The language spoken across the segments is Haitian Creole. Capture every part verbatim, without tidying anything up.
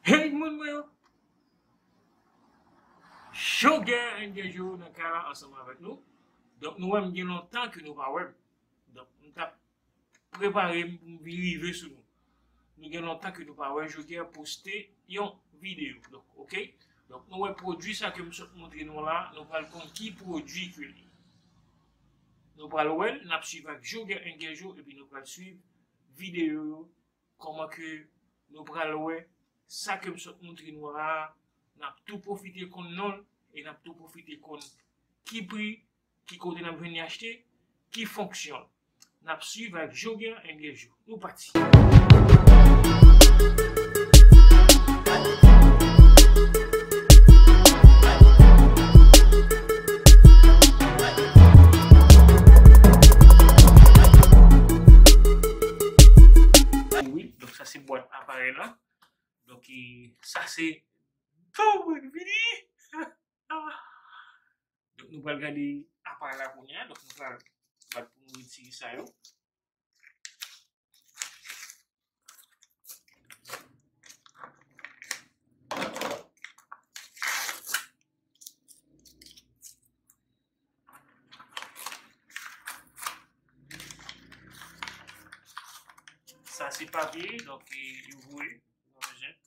Hey, moun mwen yo! Jogè N K J nan kay la ansanm avèk nou. Donk, nou wè m gen lontan ke nou pa wè m. Donk, m t ap prepare m pou m vin rive sou nou. Nou gen lontan ke nou pa wè Jogè poste yon videyo. Donk, oke? Donk, nou wè pwodui sa ke m sot montre nou la, nou pral konn ki pwodui ke li. Nou pral wè l, n ap swiv ak Jogè N K J, epi nou pral swiv videyo yo, kòman ke nou pral wè sa ke m sot montre nou la, n ap tou pwofite konn non l, e n ap tou pwofite konn ki pri, ki kote n ap vin li achte, ki fonksyon l. N ap swiv ak Jogè N K J. Nou pati. Wi, donk sa se bwat aparèy la. Donk, e, sa se tou mwen vini. Donk, nou pral gade aparèy la kounye a. Donk, nou pral bat pou nou retire sa yo. Sa se papye, donk, e, yo voye. Nou pa bezwen.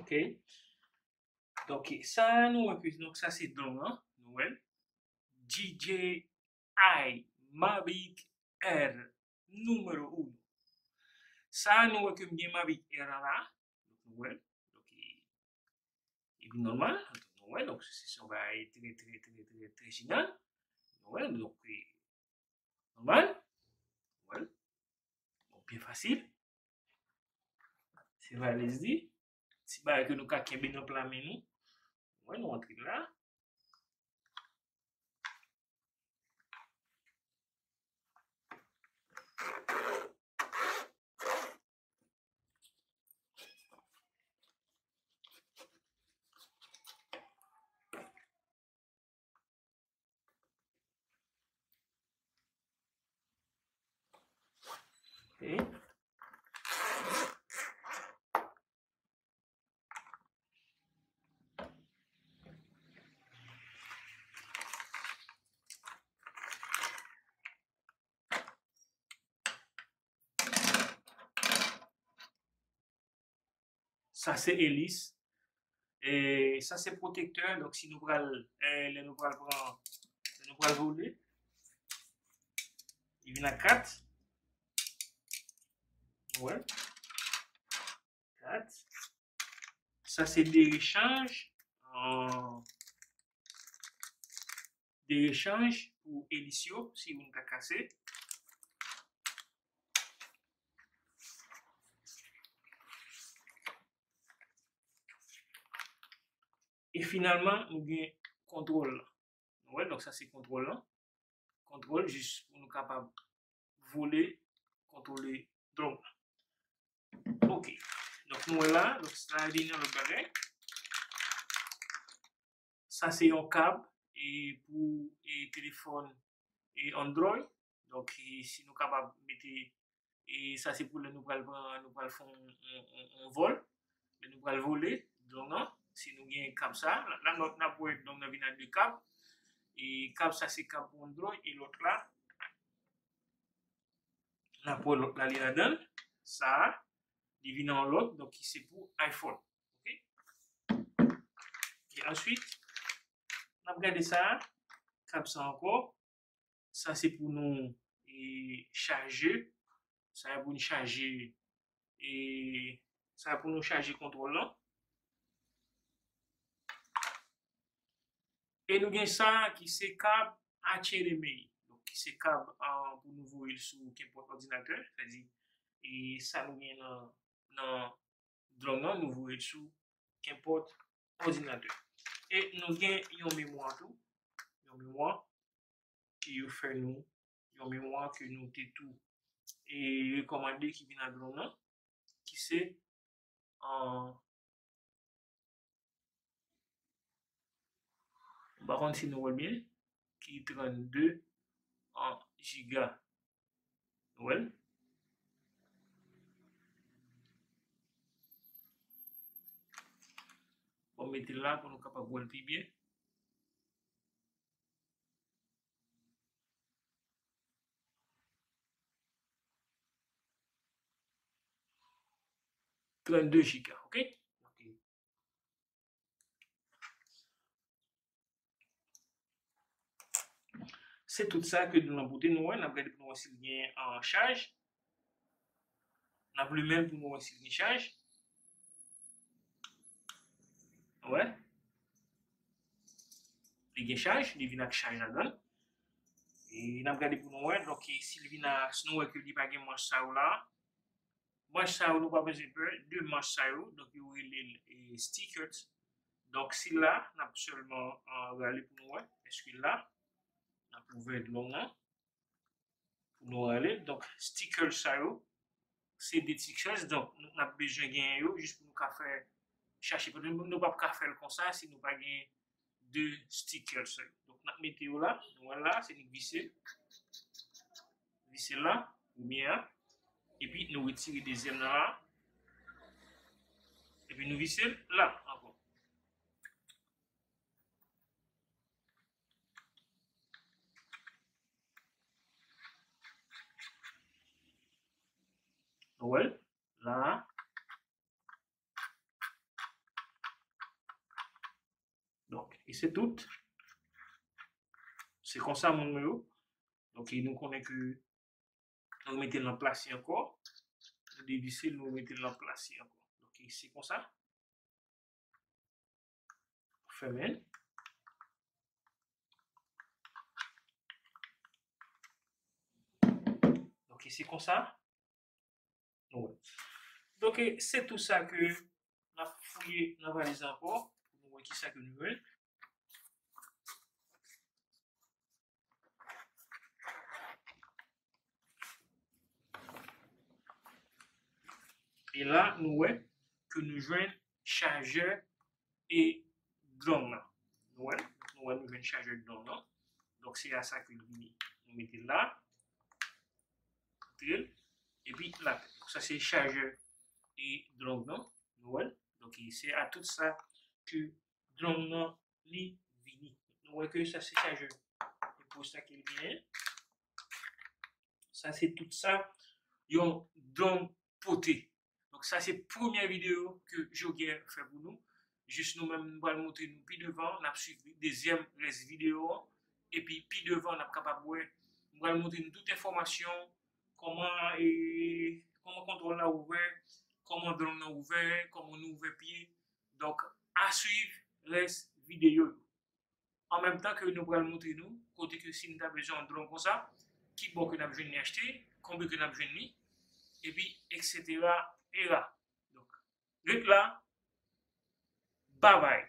Ok. Donk, sa a nou wè ke, donk, sa se don an, nou wè l. D J I Mavic Air nimewo uno. Sa a nou wè ke m gen Mavic Air an la. Nou wè l. Donk, Nòmal, nou wè, donk se yon bagay trè, trè, trè, trè, trè jeneral. Nou wè, donk, e, nòmal. Nou wè, donk, byen fasil. Se valiz li. Ti bagay ke nou ka kenbe nan pla men nou. Nou wè, nou antre la. Ok. Sa se elis. E sa se pwotektè. Donk, si nou pral, e, lè nou pral pran, lè nou pral vole, li vin ak kat. Wè. Kat. Sa se de rechanj. An, de rechanj pou elis yo, si youn ta kase. E finalman, nou gen kontwòl la. Nou wè, donk sa se kontwòl la. Kontwòl jis pou nou kapab vole, kontwole dwòn nan. Ok. Donk nou wè la, donk sa vin yon lòt bagay. Sa se yon kab e pou e telefòn e Android. Donk e si nou kapab mete, e sa se pou lè nou pral pran, nou pral fè yon, yon, yon, yon vòl. Lè nou pral vole, dwòn nan, si nou gen kab sa, la, la nou, n ap wè dwòn nan vin ak de kab. E kab sa se kab pou Android e lòt la, n ap wè lòt la li ladan l. Sa a, li vin an lòt, donk ki se pou iPhone. Ok? E answit, n ap gade sa a, kab sa ankò. Sa se pou nou, e, chaje. Sa se pou nou chaje, e, sa se pou nou chaje kontwòl lan. E nou gen sa ki se kab H D M I. Donk, ki se kab, a, pou nou voye l sou kenpòt òdinatè. Sètadi, e sa nou gen nan, nan dwòn nan, nou voye l sou kenpòt òdinatè. E nou gen yon memwa tou, yon memwa ke yo fè nou, yon memwa ke nou te tou e rekòmande ki vin ak dwòn nan, ki se, an, m pa konn si nou wè l byen, ki trannde, an, jiga. Nou wè l? Bon, m mete l la pou nou kapab wè l pi byen. Trannde jiga, ok? Ok. Se tout sa ke nou nan pote nou wè, n ap gade pou nou wè si l gen, an, chaj. N ap limen l pou nou wè si l gen chaj. Wè. Li gen chaj, li vin ak chaj ladan l. E n ap gade pou nou wè, donk, e si l vin a, si nou wè ke li pa gen manch sa yo la, manch sa yo, nou pa bezwen pè de manch sa yo, donk yo rele l, e, stickers. Donk, sila, n ap sèlman, a, rale pou nou wè, èske la, n ap ouvè dwòn nan, pou nou rale. Donk, stickers sa yo, se de stickers, donk, nou, n ap bezwen genyen yo, jis pou nou ka fè, chache, paske nou, nou p ap ka fè l konsa si nou pa gen de stickers sa yo. Donk, n ap mete yo la, nou wè la, se nou vise, vise la, oubyen a, epi nou retire dezyèm nan la, epi nou vise la ankò. Nou wè l la. Donk, e se tout. Se konsa, moun mwen yo. Donk, e nou konnen ke nou remete l nan plas li ankò. Nou devise l, nou remete l nan plas li ankò. Donk, e se konsa. Fèmen. Ok, se konsa. Nou wè. Donk, se tou sa ke n ap fouye nan valiz la ankò, pou nou wè kisa ke nou jwenn. E la, nou wè ke nou jwenn chajè e dwong nan. Nou wè, nou wè, nou jwenn chajè dwong nan. Donk, se a sa ke l vini. Nou mete l la. Antre l. Epi la, sa se chajè e dwong nan. Nou wè l. Donk, se a tout sa ke dwong nan li vini. Nou wè ke sa se chajè. E pou sa ke l genyen. Sa se tout sa yon dwong pote. Donk, sa se premye videyo ke Joker fè pou nou. Jis nou menm, nou pral montre nou pi devan, n ap swiv dezyèm rès videyo an. Epi pi devan, n ap kapab wè, m pral montre nou tout enfòmasyon, kòman, e, kòman kontwòl la ouvè, kòman dwong nan ouvè, kòman nou ouvè pye. Donk, a swiv rès videyo yo. An menm tan ke nou pral montre nou kote ke si n ta bezwen yon dwong konsa, ki bò ke n ap jwenn li achte, konbyen ke n ap jwenn li, epi et cetera, et cetera. Donk, ret la, babay.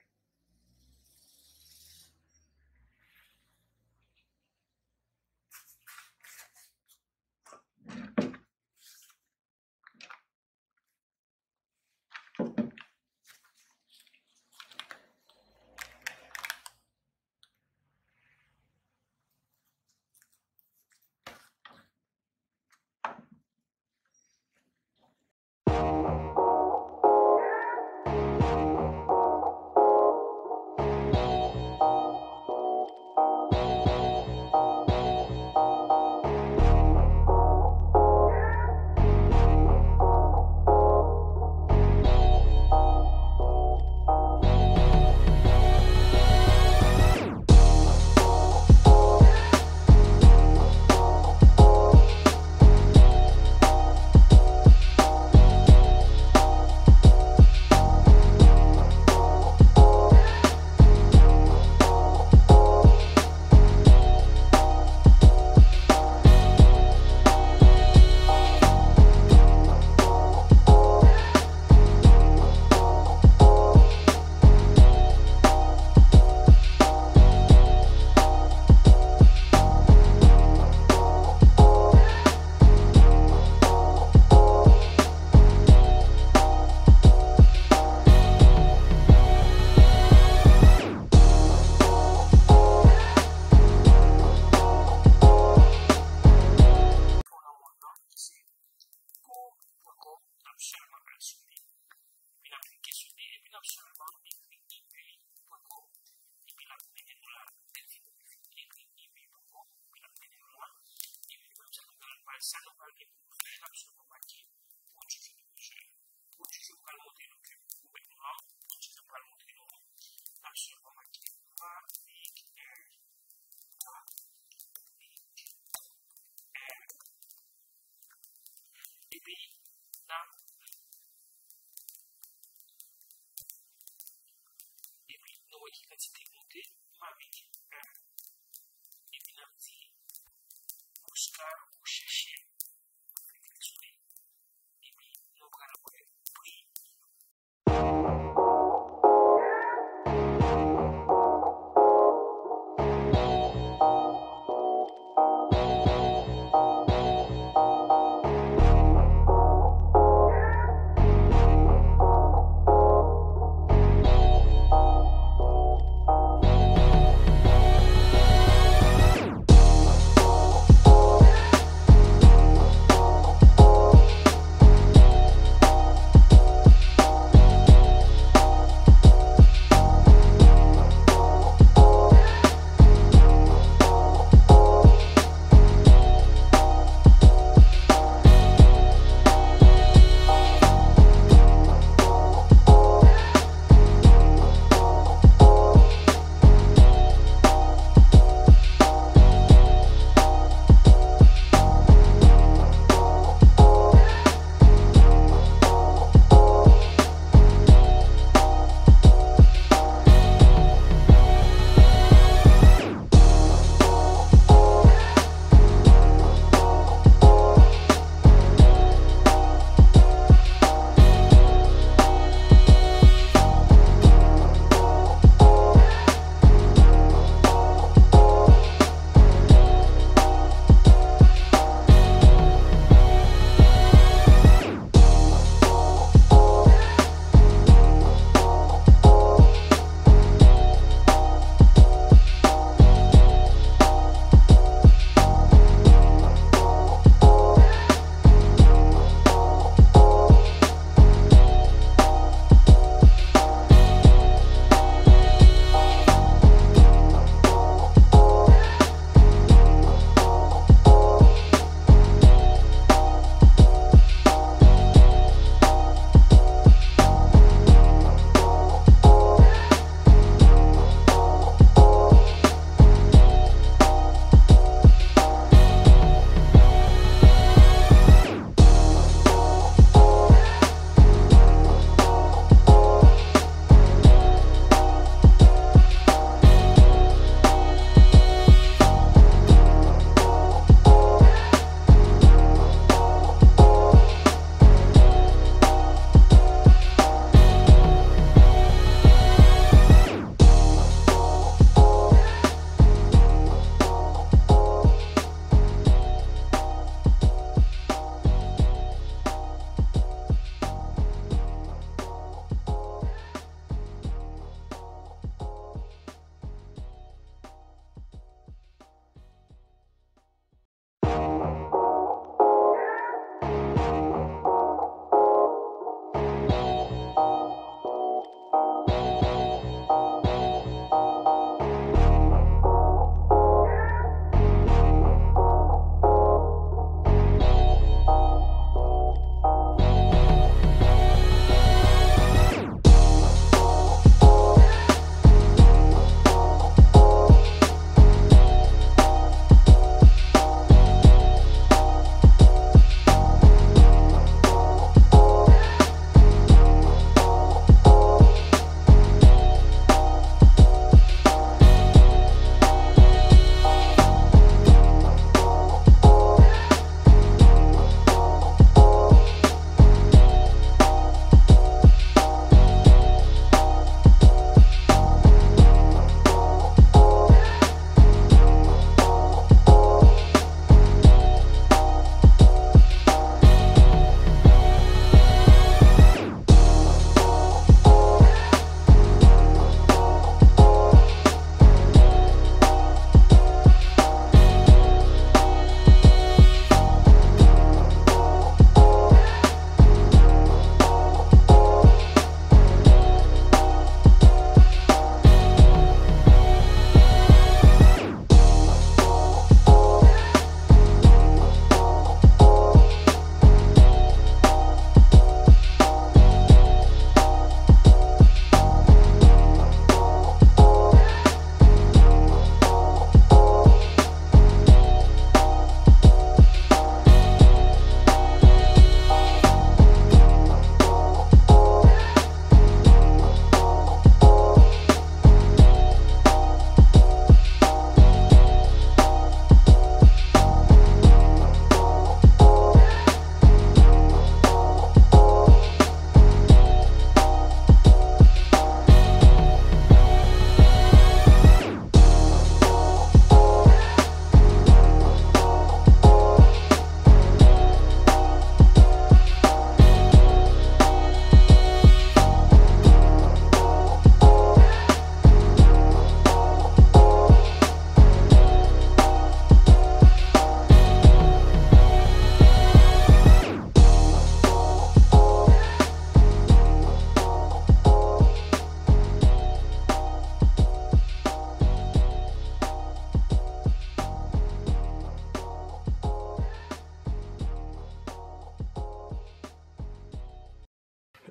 Pou nan mond lan, se kou pwen kòm n ap sèlman al sou li. Epi n ap klike sou li, epi n ap sèlman ekri ebay pwen kòm. Epi l ap mennen nou la, lè l fin ekri ebay pwen kòm, epi l ap mennen nou la. Epi nou menm sa nou pral, sa nou pral gen pou nou fè, n ap sèlman make pwodui ke nou bezwen. Pwodui ke m pral montre nou ke pou mèt nou an, pwodui ke m pral montre nou an, n ap sèlman make pa big, pa big, epi n ap li. Epi nou wè ki kantite moute, m pa vini, epi n ap di Oscar ou chèche, nou klike sou li, epi nou pral wè pri.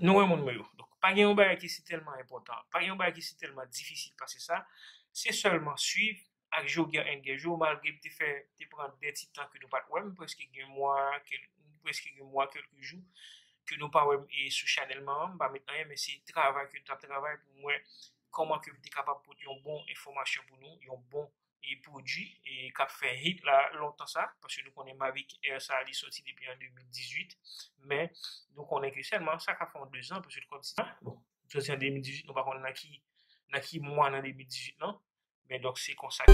Nou wè, moun mwen yo. Donk, pa gen yon bagay ki si tèlman enpòtan, pa gen yon bagay ki si tèlman difisil pase sa. Se sèlman swiv ak Joe Guerre and Guerre Joe, malgre m te fè, te pran de ti tan ke nou pa t wè m, prèske gen mwa, kèl-, prèske gen mwa, kèlke jou, ke nou pa wè m e sou chanèl mwen an, m pa met anyen, men se travay ke m t ap travay pou m wè kòman ke m te kapab pote yon bon enfòmasyon pou nou, yon bon e pwodui e k ap fè hit la lontan sa, paske nou konnen Mavic Air sa li soti depi an de mil dizuit, men nou konnen ke sèlman sa ka fè yon dezan, paske kòmsi, bon, soti an de mil dizuit, nou pa konn nan ki, nan ki mwa nan de mil dizuit lan, men donk se konsa.